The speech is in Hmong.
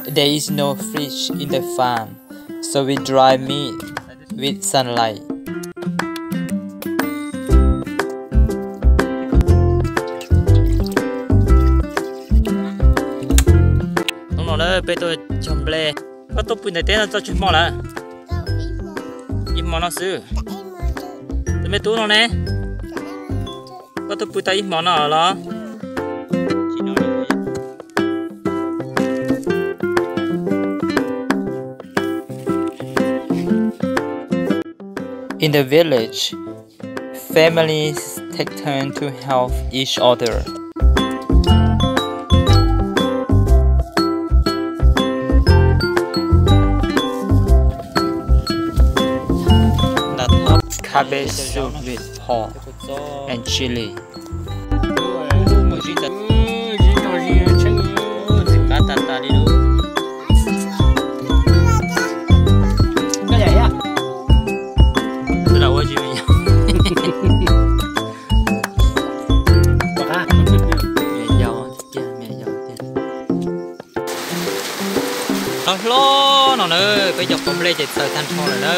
There is no fridge in the farm, so we dry meat with sunlight. Hnub no na peb tuaj cog nplej. Koj tuaj pw ntawm teb no tau tsawg hmo lawm? Ib hmo no xwb. Tus me tub no ne? Koj tuaj pw tau ib hmo no los? In the village, families take turn to help each other. Cabbage soup with pork and chili. Ntxim qab tas tas li lub. Twb lam ua tsis me nyuam. Me nyuam yau tiag, me nyuam yau tiag. Hlob hlob no na, peb cov qub nplej ces txaws tag nrho lawm na.